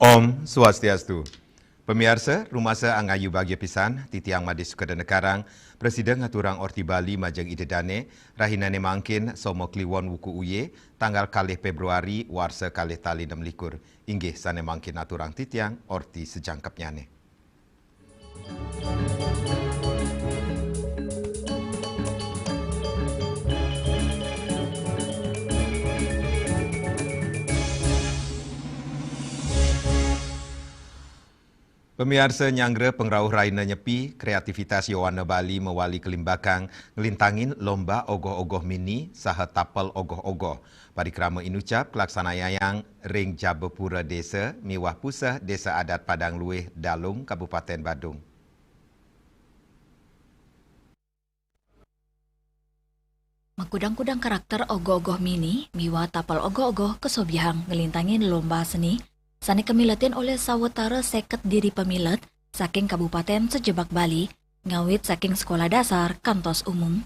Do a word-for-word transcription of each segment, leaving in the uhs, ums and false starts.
Om Swastiastu. Pamiarsa, rumasa angayu bagia pisan, titiang Made Sukadana Karang, prasida ngaturang Orti Bali majeng Ida Dane, rahinane mangkin Soma Kliwon wuku uye, tanggal kalih Februari, warsa kalih tali nem likur. Inggih sane mangkin aturang titiang Orti sajangkepnyane. Pamiarsa, nyanggra pangrauh raina Nyepi, kreativitas yowana Bali mawali kalimbakang nglintangin lomba ogoh-ogoh mini saha tapel ogoh-ogoh. Parikrama inucap kalaksanayang ring Jabapura Desa miwah Puseh Desa Adat Padang Luih, Dalung, Kabupaten Badung. Makudang-kudang karakter ogoh-ogoh mini miwah tapel ogoh-ogoh kasobiahang nglintangin lomba seni sane kamiletin olih sawatara seket diri pamilet saking kabupaten sajebag Bali, ngawit saking sekolah dasar kantos umum.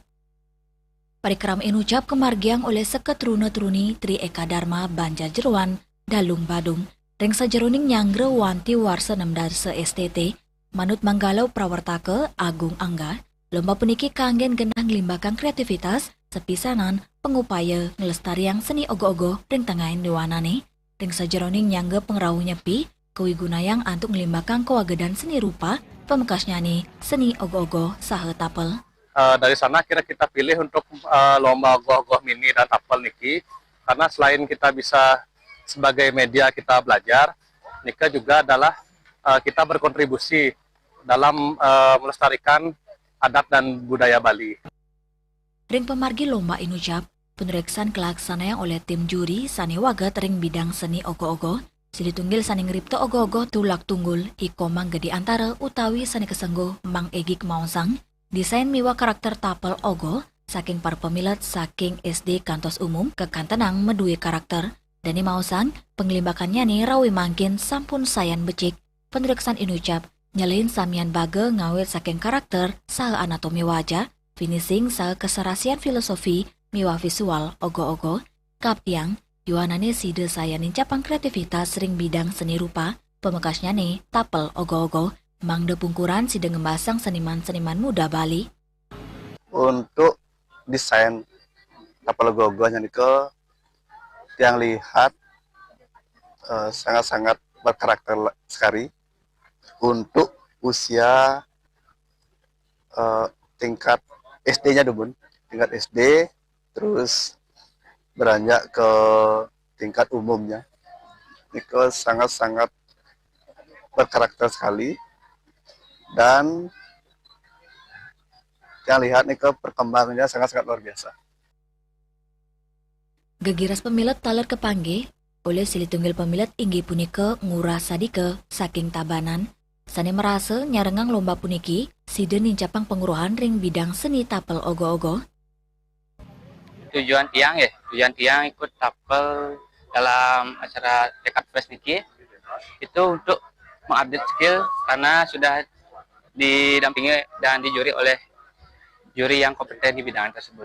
Parikrama inucap kamargiang olih Seketruna Truni Tri Eka Dharma Banjar Jeroan, Dalung, Badung, ring sajeroning nyanggra wanti warsa nem dasa S T T, manut manggala prawartaka Agung Angga, lomba puniki kanggen genah nglimbakang kreativitas, sapisanan pangupaya nglestariang seni ogoh-ogoh ring tengahing yowanane, ring sajeroning nyangga pangrauh Nyepi, kawigunayang antuk nglimbakang kawagedan seni rupa, pamekasnyane seni ogoh-ogoh saha tapel. Eh, dari sana kira kita pilih untuk, eh, lomba ogoh-ogoh mini dan tapel niki, karena selain kita bisa sebagai media kita belajar, nika juga adalah, eh, kita berkontribusi dalam, eh, melestarikan adat dan budaya Bali. Ring pamargi lomba inucap, panureksan kalaksanayang olih tim juri sane waget ring bidang seni ogoh-ogoh, silih tunggil sane ngripta ogoh-ogoh tulak tunggul, I Komang Gede Antara utawi sane kasengguh Mang Egik maosang, desain miwah karakter tapel ogoh saking para pamilet saking S D kantos umum kakantenang madue karakter. Dane maosang, panglimbakannyane rauh mangkin sampun sayan becik. Panureksan inucap nyelehin samian baga ngawit saking karakter saha anatomi wajah, finishing saha kasarasian filosofi miwah visual ogoh-ogoh. Kaaptiang, yowanane sida sayan nincapang kreativitas ring bidang seni rupa, pamekasnyane tapel ogoh-ogoh, mangda pungkuran sida ngembasang seniman-seniman muda Bali. Untuk desain tapel ogoh-ogoh nika tiang lihat, eh, sangat-sangat berkarakter la-, sekali untuk usia, eh, tingkat S D-nya dulu, tingkat S D, terus beranjak ke tingkat umumnya. Nika sangat-sangat berkarakter sekali dan yang lihat nika perkembangannya sangat-sangat luar biasa. Gegiras pamilet taler kapanggih olih silih tunggil pamilet inggih punika Ngurah Sadika saking Tabanan, sane marasa nyarengang lomba puniki, sida nincapang pangruhan ring bidang seni tapel ogoh-ogoh. Tujuan tiang ya, tujuan tiang ikut tapel dalam acara Tekad Fest niki, itu untuk mengupdate skill karena sudah didampingi dan dijuri oleh juri yang kompeten di bidang tersebut.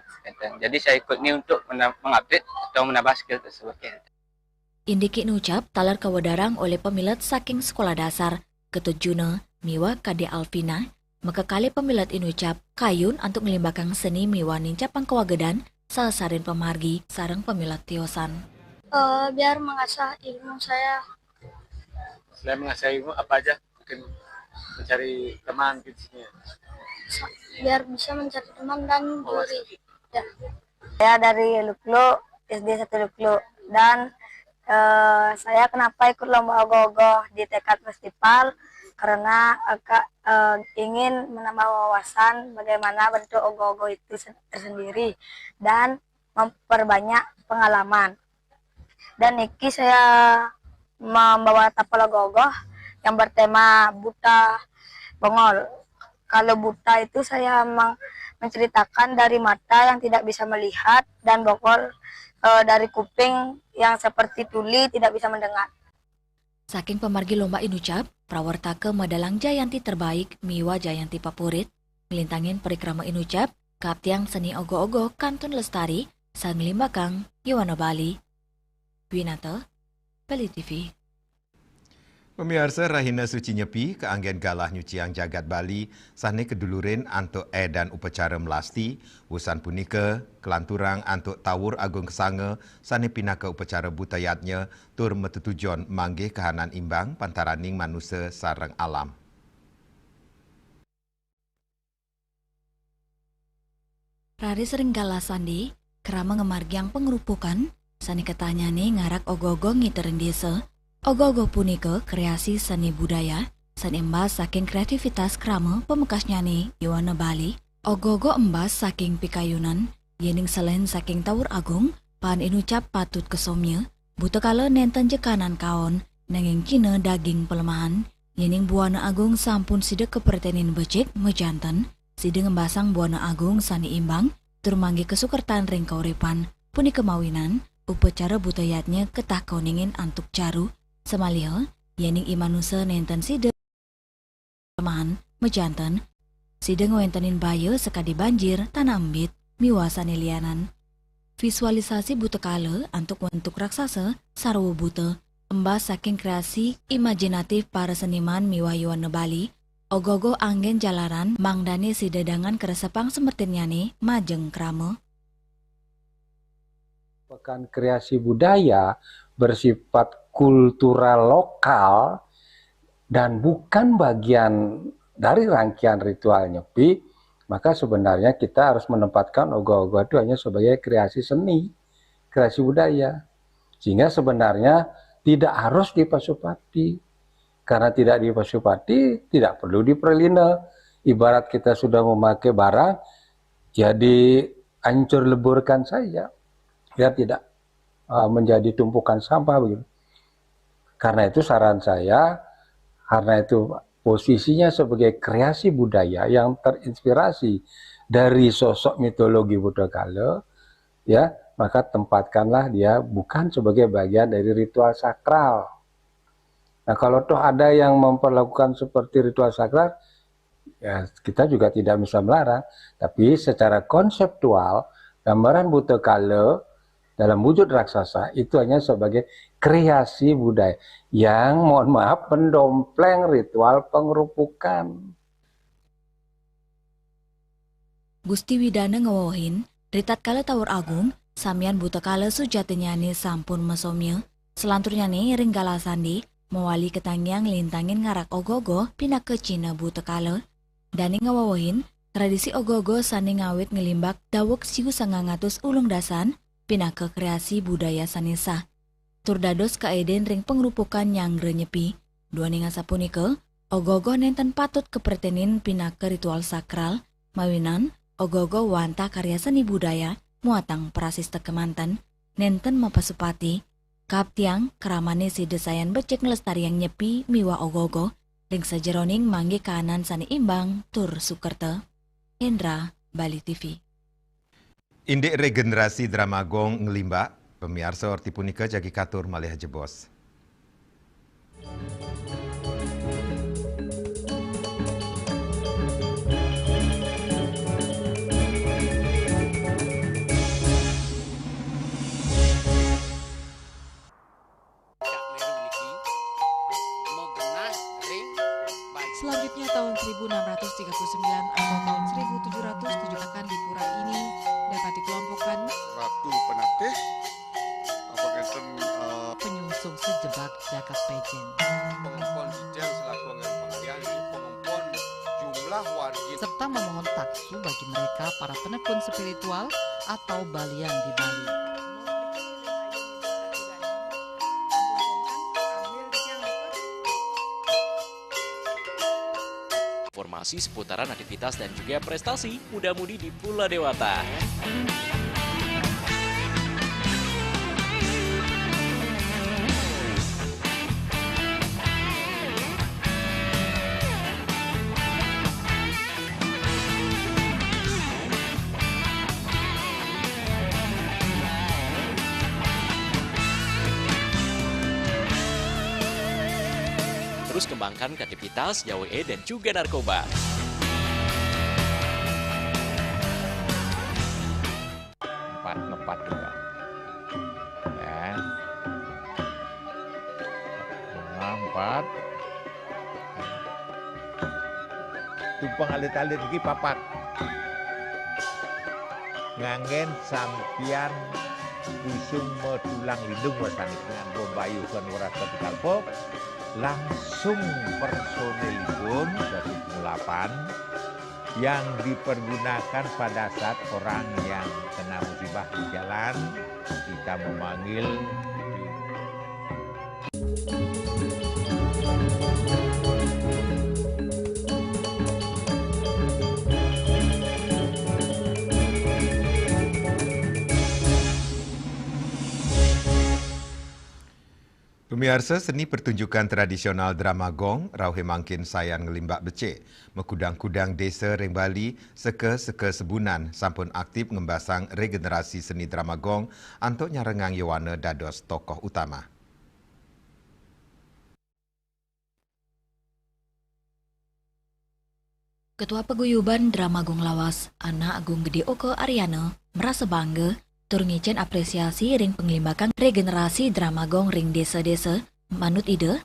Jadi saya ikut ini untuk mena-, mengupdate atau menambah skill tersebut. Indiki inucap taler kawedarang olih pamilet saking sekolah dasar Ketut Juna miwah Kade Alvina, maka kalih pamilet inucap kayun antuk nglimbakang seni miwah nincapang kawagedan saha sarin pamargi sareng pamilet tiosan. Eh, biar mengasah ilmu saya. Selain mengasah ilmu, apa aja? Mungkin mencari teman gitu sih. Biar bisa mencari teman dan juri. Ya. Saya dari Luklu, S D satu Luklu, dan, eh, saya kenapa ikut lomba ogoh-ogoh di Tekad Festival, karena, eh, ka-, eh, ingin menambah wawasan bagaimana bentuk ogoh-ogoh itu sen-, tersendiri dan memperbanyak pengalaman. Dan niki saya membawa tapel ogoh-ogoh yang bertema Buta Bongol. Kalau buta itu saya meng-, menceritakan dari mata yang tidak bisa melihat dan bongol, eh, dari kuping yang seperti tuli tidak bisa mendengar. Saking pamargi lomba inucap, prawartaka madalang jayanti terbaik miwah jayanti papurit, nglintangin parikrama inucap, kaaptiang seni ogoh-ogoh kantun lestari, saha nglimbakang yowana Bali. Winata, Bali T V. Pamiarsa, rahina suci nyepi, kaanggén galah nyuciang jagat Bali, sané kadulurin antuk édan upacara melasti, wusan punika kalanturang antuk Tawur Agung Kesanga, sané pinaka upacara buta yadnya tur matetujon manggih kahanan imbang pantaraning manusa sareng alam. Raris ring galah sandé, krama ngamargiang pangrupukan, sané katahnyané ngarak ogoh-ogoh ngiterin désa. Ogoh-ogoh punika kreasi seni budaya, sané embas saking kreativitas krama pamekasnyané Yowana Bali. Ogoh-ogoh embas saking pikayunan, yéning selain saking Tawur Agung, paan inucap patut kasomya, buta kala nénten ja kahanan kaon, nanging cihna daging palemahan, yéning Buana Agung sampun sida kapretinin becik majanten, sida ngembasang Buana Agung sané imbang, tur manggih kasukertan ring kauripan. Punika mawinan, upacara buta yadnya ketah kauningin antuk caru, samaliha, yéning i manusa nénten sida palemahan, majanten, sida ngwéntenin baya sakadi banjir, tanah embit, miwah sané lianan. Visualisasi buta kala antuk wentuk raksasa, sarwa buta, embas saking kreasi imajinatif para seniman miwah yowana Bali, ogoh-ogoh anggén jalaran mangdané sida dangan kresepang semertinnyané majeng krama. Pekan kreasi budaya bersifat kultural lokal dan bukan bagian dari rangkaian ritual Nyepi, maka sebenarnya kita harus menempatkan ogoh-ogoh itu hanya sebagai kreasi seni, kreasi budaya. Sehingga sebenarnya tidak harus dipasupati. Karena tidak dipasupati, tidak perlu dipralina. Ibarat kita sudah memakai barang, ya dihancur leburkan saja. Biar tidak, eh, menjadi tumpukan sampah begitu. Karena itu saran saya, karena itu posisinya sebagai kreasi budaya yang terinspirasi dari sosok mitologi Buta Kala, ya, maka tempatkanlah dia bukan sebagai bagian dari ritual sakral. Nah, kalau toh ada yang memperlakukan seperti ritual sakral, ya, kita juga tidak bisa melarang. Tapi secara konseptual, gambaran Buta Kala dalam wujud raksasa itu hanya sebagai kreasi budaya yang, mohon maaf, mendompleng ritual pengerupukan. Gusti Widana ngewewehin, ritatkala Tawur Agung, samian Buta Kala sujatinnyané sampun masomya, selanturnyané ring galah sandé, mawali katangiang nglintangin ngarak ogoh-ogoh pinaka cihna Buta Kala. Dané ngewewehin, tradisi ogoh-ogoh sané ngawit nglimbak daweg siu sangang atus ulung dasan, pinaka kreasi budaya sané sah. Tur dados kaedén ring pangrupukan nyanggra Nyepi. Duaning asapunika, ogoh-ogoh nénten patut kapretinin pinaka ritual sakral, mawinan ogoh-ogoh wantah karya seni budaya muatang prasista kemanten, nénten mapasupati. Kaaptiang, kramané sida sayan becik nglestariang Nyepi miwah ogoh-ogoh, ring sajeroning manggih kahanan sané imbang tur sukerta. Hendra, Bali T V. Indik regenerasi drama gong nglimbak, pamiarsa, orti punika jagi katur malih jebos. Cak Meru niki magenah ring Bali. Selanjutnya, tahun seribu enam ratus tiga puluh sembilan atau tahun seribu tujuh ratus tujuh akan di pura ini dapat dikelompokkan Ratu Penatih, apa ngenten, eh, penyungsung sejebak jagat Pejen. Pengempon Sijang selaku anggaran pengalihan, jadi pengempon jumlah wargi. Serta memohon taksu bagi mereka para penekun spiritual atau balian di Bali. Informasi seputaran aktivitas dan juga prestasi muda-mudi di Pula Dewata. Terus kembangkan kreativitas, jauhi dan juga narkoba. Empat, ngepat juga. Ya. Bunga empat. Tumpeng alit-alit iki papat. Nganggen sampian kusung metulang lindung wasani dengan bombayu kan waras ketika pop, langsung personilipun dari pengelapan yang dipergunakan pada saat orang yang kena musibah di jalan, kita memanggil. Pemiarsa, seni pertunjukan tradisional drama gong rauh mangkin sayan ngelimbak becik. Makudang-kudang desa ring Bali, seka-seka sebunan sampun aktif ngembasang regenerasi seni drama gong antuk nyarengang yowana dados tokoh utama. Ketua Paguyuban Drama Gong Lawas, Anak Agung Gede Oka Aryana, merasa bangga tur ngicen apresiasi ring panglimbakang regenerasi drama gong ring desa-desa. Manut Ida,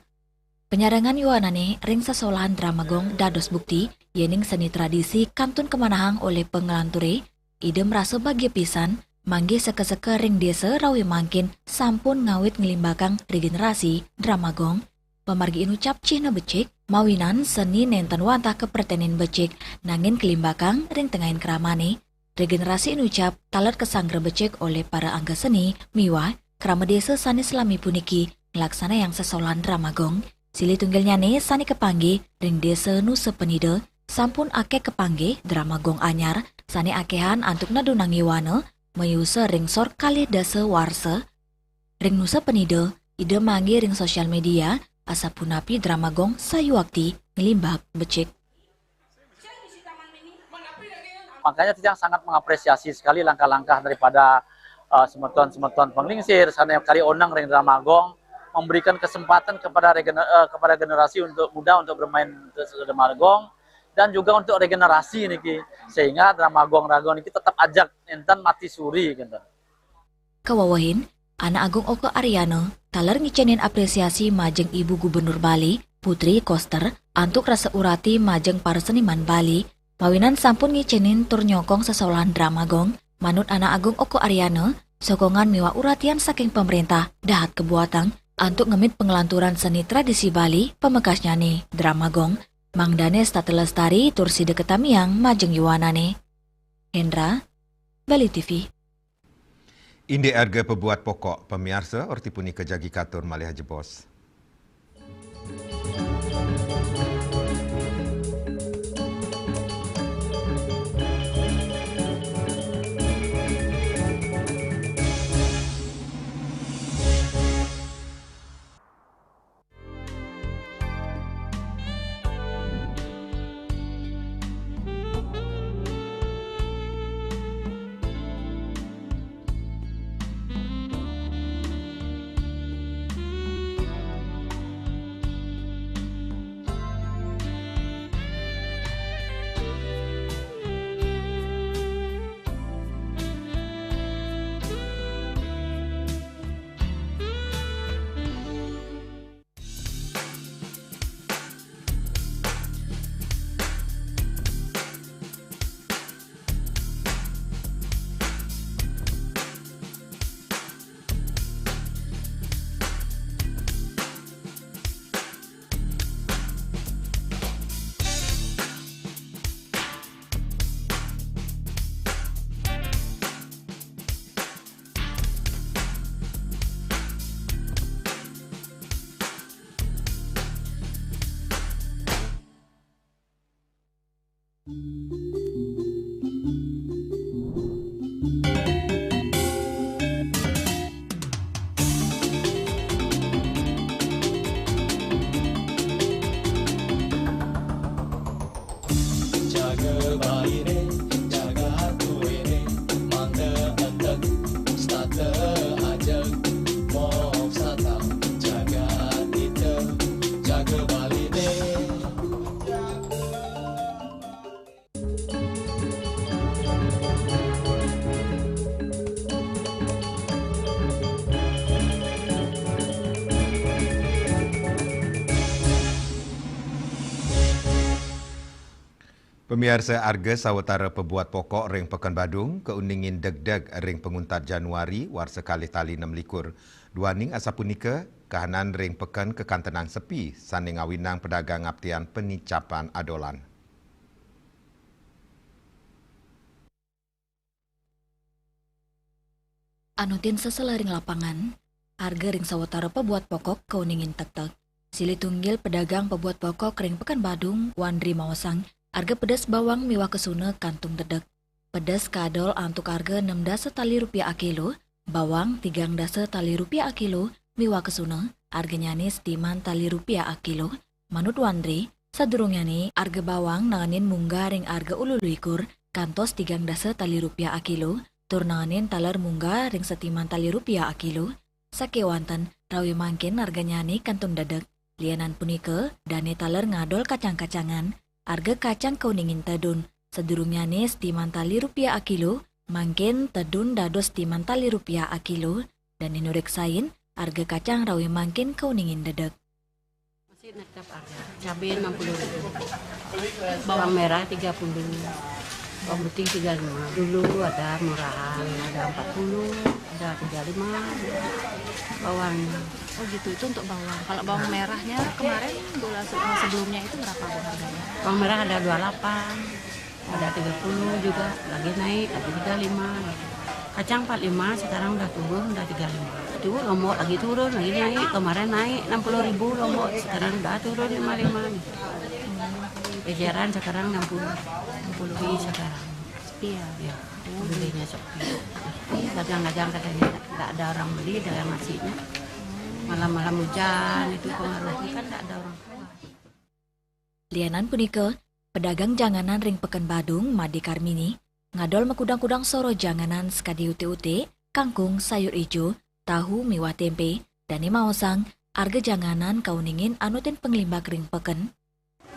penyarengan yowanane ring sesolahan drama gong dados bukti yening seni tradisi kantun kamanahang olih pangelanture. Ida merasa bagia pisan, manggih seka-seka ring desa rauh mangkin sampun ngawit nglimbakang regenerasi drama gong. Pamargi inucap cihna becik, mawinan seni nenten wantah kapretenin becik, nangin kalimbakang ring tengahing kramane. Regenerasi inucap taler kasanggra becik olih para angga seni miwah krama desa sane salami puniki nglaksanayang sesolahan drama gong. Silih tunggilnyane sane kapanggih ring Desa Nusa Penida, sampun akeh kapanggih drama gong anyar sane akehan antuk nedunang yowana, mayusa ring sor kalih dasa warsa. Ring Nusa Penida, Ida manggih ring sosial media, asapunapi drama gong sayuakti nglimbak becik. Makanya titiang sangat mengapresiasi sekali langkah-langkah daripada, eh, semeton-semeton panglingsir, sane kari oneng ring drama gong, memberikan kesempatan kepada regene-, eh, kepada generasi untuk muda untuk bermain drama gong dan juga untuk regenerasi niki, sehingga drama gong, drama gong niki tetap ajak enten mati suri, gitu. Kawewehin, Anak Agung Oka Aryana taler ngicenin apresiasi majeng Ibu Gubernur Bali, Putri Koster, antuk rasa urati majeng para seniman Bali, mawinan sampun ngicenin tur nyokong sesolahan drama gong. Manut Anak Agung Oka Aryana, sokongan miwah uratian saking pemerintah dahat kabuatang antuk ngemit pangelanturan seni tradisi Bali, pamekasnyane drama gong, mangdane setata lestari tur sida katamiang majeng yowanane. Hendra, Bali T V. Indik arga pabuat pokok, pamiarsa, orti punika jagi katur malih ajebos. Miarsa arga sawetara pabuat pokok ring Pekan Badung, kauningin degdeg ring panguntat Januari warsa kalih tali nem likur. Duaning asapunika, kahanan ring peken kakantenang sepi, sane ngawinang pedagang ngaptian penicapan adolan. Anutin sesela ring lapangan, arga ring sawatara pabuat pokok kauningin tektek. Silih tunggil pedagang pabuat pokok ring Pekan Badung, Wandri maosang, arga pedes bawang miwah kesuna kantung dedek. Pedes kadol antuk arga enam dasa tali rupiah akilo, bawang tigang dasa tali rupiah akilo, miwah kesuna, arganyane setiman tali rupiah akilo. Manut Wandri, sadurungnyane arga bawang nanganin munggah ring arga ulu likur, kantos tigang dasa tali rupiah akilo, tur nanganin taler munggah ring setiman tali rupiah akilo. Sakewanten, rawi mangkin arganyane kantun dedek. Lianan punika, dane taler ngadol kacang-kacangan, arga kacang kauningin tedun, sadurungnyane setiman tali rupiah akilo, mangkin tedun dados setiman tali rupiah akilo, dane nureksain, arga kacang rawi mangkin kauningin dedek. Masih naik cap harga. Cabai enam puluh ribu. Bawang merah tiga puluh. Bawang putih tiga lima. Dulu ada murahan, ada empat puluh, ada tiga lima. Bawang. Oh gitu, itu untuk bawang. Kalau bawang merahnya kemarin, bulan se-, sebelumnya itu berapa, Bu, harganya? Bawang merah ada dua delapan. Ada tiga puluh juga, lagi naik, lagi tiga lima. Kacang empat lima, sekarang udah turun, udah tiga lima. Itu lombok lagi turun, lagi naik. Kemarin naik enam puluh ribu lombok, sekarang udah turun lima lima nih. Eceran sekarang enam puluh. Enam puluh. Sepi sekarang. Sepi ya? Ya, belinya sepi. Dagang-dagang katanya nggak ada orang beli, dagang nasinya. Malam-malam hujan itu pengaruhnya, kan nggak ada orang. Lianan punika, pedagang janganan ring Pekan Badung, Made Karmini, ngadol makudang-kudang soroh janganan sakadi utik-utik, kangkung, sayur ijo, tahu miwah tempe, dane maosang, arga janganan kauningin anutin panglimbak ring peken.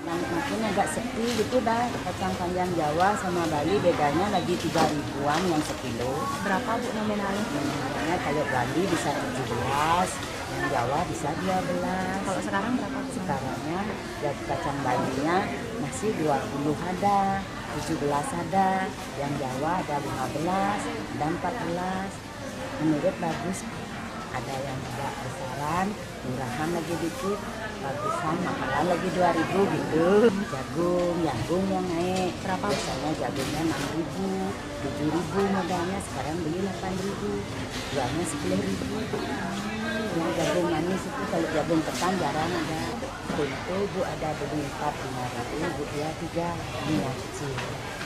Yang mungkin agak sepi gitu dah, kacang panjang Jawa sama Bali bedanya lagi tiga ribuan yang sekilo. Berapa, Bu, nominalnya? Nominalnya kalau Bali bisa tujuh belas, yang Jawa bisa dua belas. Kalau sekarang berapa, Bu? Sekarangnya, ya, kacang Balinya masih dua puluh ada, tujuh belas ada, yang Jawa ada lima belas, ada empat belas. Menurut bagus, ada yang juga besaran, murahan lagi dikit, bagusan, mahalan lagi dua ribu gitu. Jagung, jagung yang naik. Berapa? Biasanya jagungnya enam ribu, tujuh ribu modalnya, sekarang beli delapan ribu, jualnya sepuluh ribu. Yang jagung manis itu, kalau jagung ketan jarang ada. Tempe, Bu, ada beli empat lima ribu, Bu, ya, tiga. Ini yang kecil.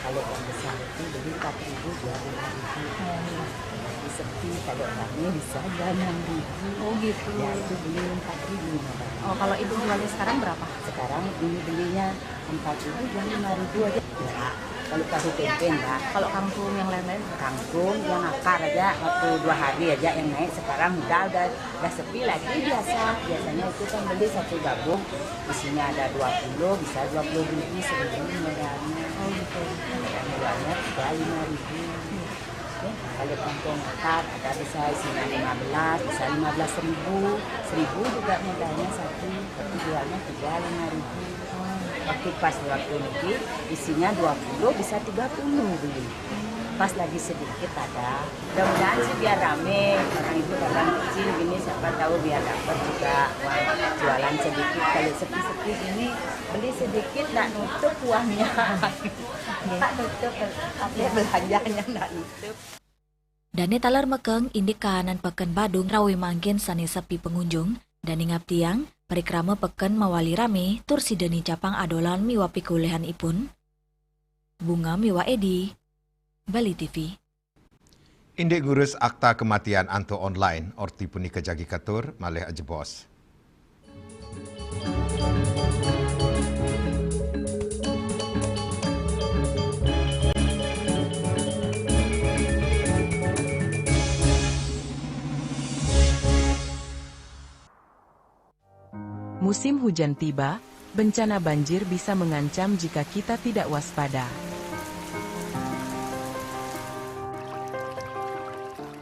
Kalau yang besar itu beli empat ribu, jual lima ribu. Jadi sepi, kalau rame bisa jual enam ribu. Oh, gitu. Ya, itu beli empat ribu modalnya. Oh, kalau Ibu jualnya sekarang berapa? Sekarang ini belinya empat ribu, jual lima ribu aja. Ya, kalau tahu tempe enggak. Kalau kangkung yang lain-lain? Kangkung yang akar aja, waktu dua hari aja yang naik, sekarang udah, udah, udah sepi lagi biasa. Biasanya itu kan beli satu gabung, isinya ada dua puluh, bisa dua puluh ribu, seribu modalnya. Oh, gitu. Modalnya tiga lima ribu. Ya, kalau kangkung akar, ada bisa isinya lima belas, bisa lima belas ribu, seribu juga modalnya satu, tapi jualnya tiga lima ribu. Waktu pas waktu niki, isinya dua puluh, bisa tiga puluh beli. Pas lagi sedikit ada. Mudah-mudahan sih biar rame, orang itu datang kecil gini, siapa tahu biar dapat juga uang jualan sedikit. Kalau sepi-sepi gini, beli sedikit, nggak nutup uangnya. Nggak nutup, artinya belanjanya nggak nutup. Dane taler mekeng indik kahanan Peken Badung rawe mangkin sane sepi pengunjung, dane ngaptiang, parikrama peken mawali rame, tur sida nicapang adolan miwah pikolehanipun. Bunga miwah Edi, Bali T V. Indik ngurus akta kematian antuk online, orti punika jagi katur, malih ajebos. Musim hujan tiba, bencana banjir bisa mengancam jika kita tidak waspada.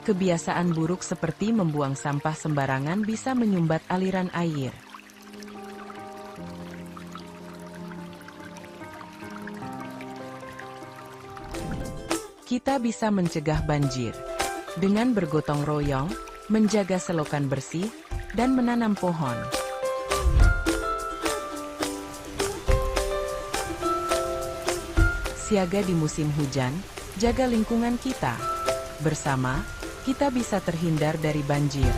Kebiasaan buruk seperti membuang sampah sembarangan bisa menyumbat aliran air. Kita bisa mencegah banjir dengan bergotong royong, menjaga selokan bersih, dan menanam pohon. Siaga di musim hujan, jaga lingkungan kita. Bersama, kita bisa terhindar dari banjir.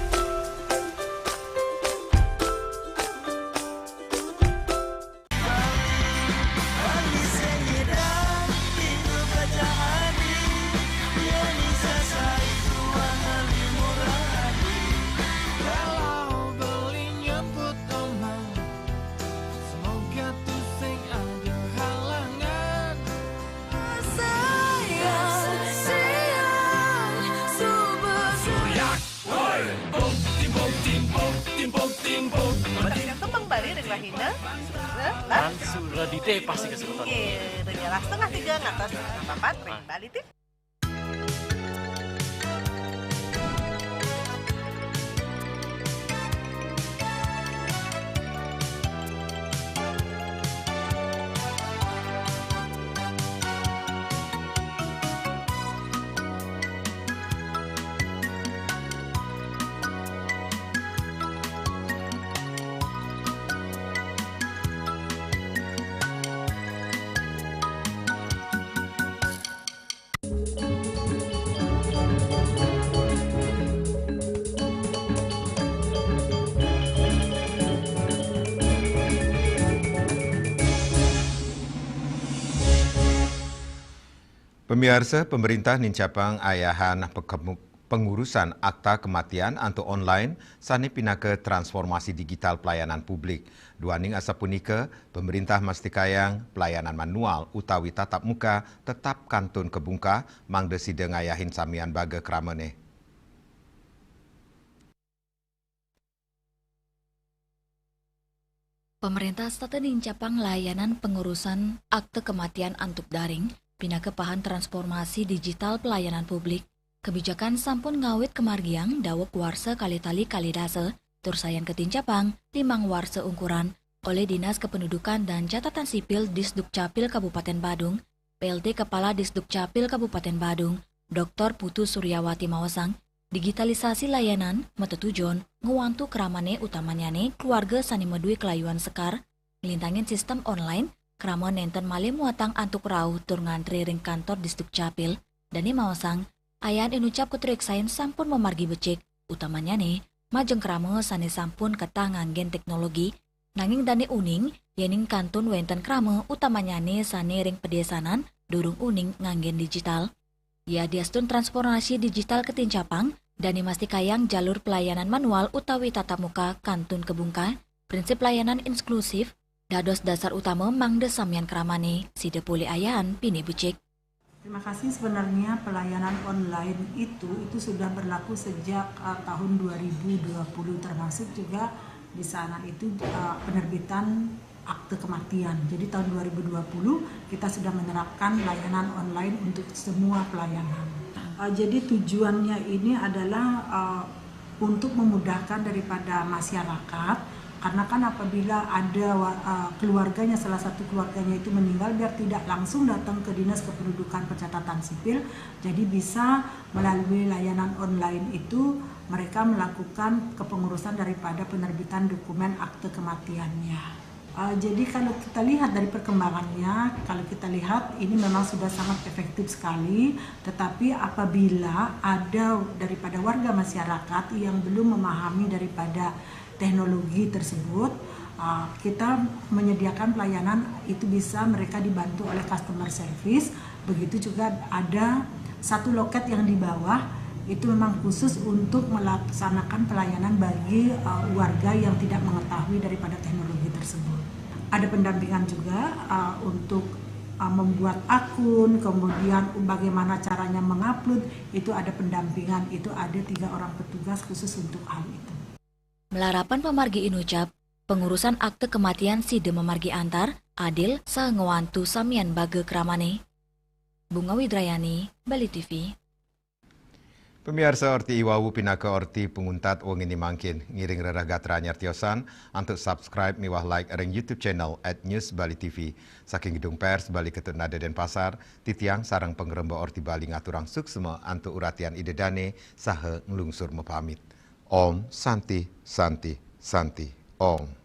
Yang tembang Bali ring rahina. Langsung radite pasti kesebutan. Iya, ring setengah tiga ngantos setengah papat ring Bali T V. Pamiarsa, pemerintah nincapang ayahan pekemu-, pengurusan akta kematian antuk online sane pinaka transformasi digital pelayanan publik. Duaning asapunika, pemerintah mastikayang pelayanan manual utawi tatap muka tetap kantun kabungkah mangda sida ngayahin samian baga kramane. Pemerintah setata nincapang layanan pengurusan akte kematian antuk daring, pinaka pahan transformasi digital pelayanan publik. Kebijakan sampun ngawit kamargiang daweg warsa kalih tali kalih dasa, tur sayan katincapang limang warsa ungkuran olih Dinas Kependudukan dan Catatan Sipil Disdukcapil Kabupaten Badung. P L T Kepala Disdukcapil Kabupaten Badung, Doktor Putu Suryawati maosang, digitalisasi layanan matetujon ngwantu kramane, utamannyane keluarga sane madue kalayuan sekar, nglintangin sistem online, krama nenten malih muatang antuk rauh tur ngantre ring kantor Disdukcapil. Dane maosang, ayahan inucap katreksain sampun mamargi becik, utamannyane majeng krama sane sampun ketah nganggen teknologi, nanging dane uning yening kantun wenten krama, utamannyane sane ring padesanan durung uning nganggen digital. Yadiastun transformasi digital katincapang, dane mastikayang jalur pelayanan manual utawi tatap muka kantun kabungkah, prinsip layanan inklusif dados dasar utama mangda samian kramane sida polih ayahan pinih becik. Terima kasih. Sebenarnya pelayanan online itu, itu sudah berlaku sejak, eh, tahun dua ribu dua puluh, termasuk juga di sana itu, eh, penerbitan akte kematian. Jadi tahun dua ribu dua puluh kita sudah menerapkan layanan online untuk semua pelayanan. Eh, jadi tujuannya ini adalah, eh, untuk memudahkan daripada masyarakat, karena kan apabila ada wa-, eh, keluarganya, salah satu keluarganya itu meninggal, biar tidak langsung datang ke Dinas Kependudukan Pencatatan Sipil, jadi bisa melalui layanan online itu mereka melakukan kepengurusan daripada penerbitan dokumen akte kematiannya. Eh, jadi kalau kita lihat dari perkembangannya, kalau kita lihat ini memang sudah sangat efektif sekali, tetapi apabila ada daripada warga masyarakat yang belum memahami daripada teknologi tersebut, eh, kita menyediakan pelayanan itu bisa mereka dibantu oleh customer service, begitu juga ada satu loket yang di bawah itu memang khusus untuk melaksanakan pelayanan bagi, eh, warga yang tidak mengetahui daripada teknologi tersebut. Ada pendampingan juga, eh, untuk, eh, membuat akun, kemudian bagaimana caranya mengupload, itu ada pendampingan, itu ada tiga orang petugas khusus untuk hal itu. Malarapan pamargi inucap, pengurusan akte kematian sida mamargi antar, adil, saha ngwantu samian baga kramane. Bunga Widrayani, Bali T V. Pamiarsa, orti i wau pinaka orti panguntat wengi ni mangkin. Ngiring rereh gatra nyar tiosan antuk subscribe miwah like ring YouTube channel at News Bali T V. Saking Gedung Pers Bali Ketut Nada Denpasar, titiang sareng pangremba Orti Bali ngaturang suksma antuk uratian ida dane saha nglungsur mapamit. Om Santi, Santi, Santi, Om.